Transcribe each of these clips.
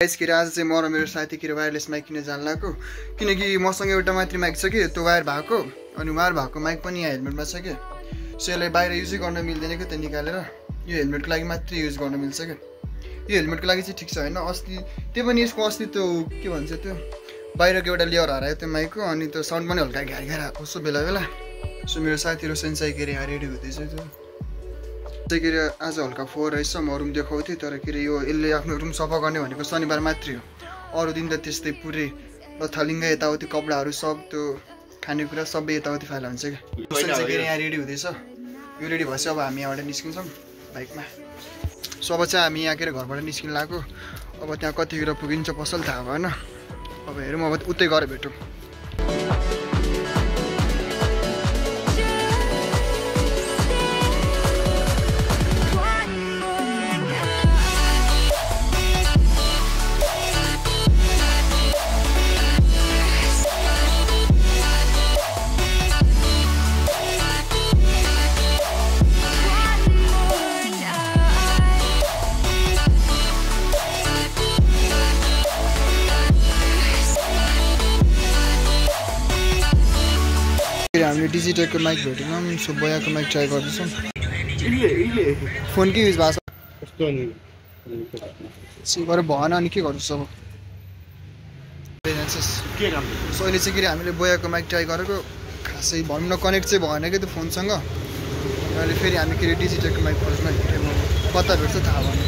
guys के आज चाहिँ म र मेरो साथी के वायरलेस माइक किन्न जान लाग्यो किनकि मसँग एउटा मात्र माइक छ के त्यो वायर भएको अनि वायर भएको माइक पनि यहाँ हेलमेटमा छ के सो यसलाई बाहिर युजै गर्न मिल्दैन के त्यो निकालेर यो हेलमेटको लागि मात्रै युज गर्न मिल्छ के यो हेलमेटको लागि चाहिँ ठिक छ हैन अस्ति त्यो पनि यसको अस्ति त्यो के भन्छ त्यो बाहिरको एउटा लेयर हरायो त्यो माइकको अनि त्यो साउन्ड पनि हल्का घाइघाइ आएको सो बेला बेला सो मेरो साथीहरु सेन्साइ के रेडी हुँदैछ त्यो चाहिँ के आज हल्का फोहोर रहेछ म रुम देखाउँथेँ तर के यो यसले आफ्नो रुम सफा गर्ने भनेको शनिबार मात्रै हो अरू दिन त त्यस्तै पुरै लथालिङ्ग यताउति कपडाहरू सब त्यो खानेकुरा सबै यताउति फाला हुन्छ कि यहाँ रेडी हुँदैछ यो रेडी भएपछि अब हामी यहाँबाट निस्किन्छौँ बाइकमा सो अब चाहिँ हामी यहाँ के घरबाट निस्किन लाग्यो अब त्यहाँ कतिखेर पुगिन्छ पसल थाहा भएन अब हेरौँ अब उतै गएर भेटौँ हामीले डिजिटलको माइक भेटेनौँ सो बोयाको माइक ट्राई गर्दैछौँ फोन के युज भएको छ गएर भएन अनि के गर्दैछ अब सो अहिले चाहिँ के हामीले बोयाको माइक ट्राई गरेको खासै भनौँ न कनेक्ट चाहिँ भएन कि त्यो फोनसँग अहिले फेरि हामी के अरे डिजिटलको माइक खोज्न हिँडेको कता भेट्छ थाहा भएन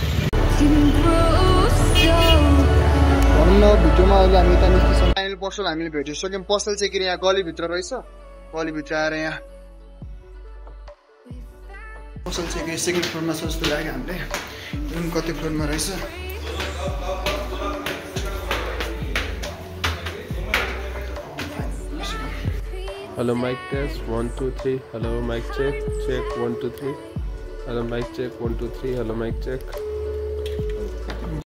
भनौँ न भिडियोमा अहिले हामी यता निस्किन्छौँ फाइनल पसल हामीले भेटिसक्यौँ पसल चाहिँ के अरे यहाँ गलीभित्र रहेछ गलीभित्र आएर यहाँ पसल चाहिँ सेकेन्ड फ्लोरमा छ जस्तो लाग्यो हामीले जुन कति फ्लोरमा रहेछ hello mic test 1 2 3 hello mic check 1 2 3 hello mic check 1 2 3 hello mic check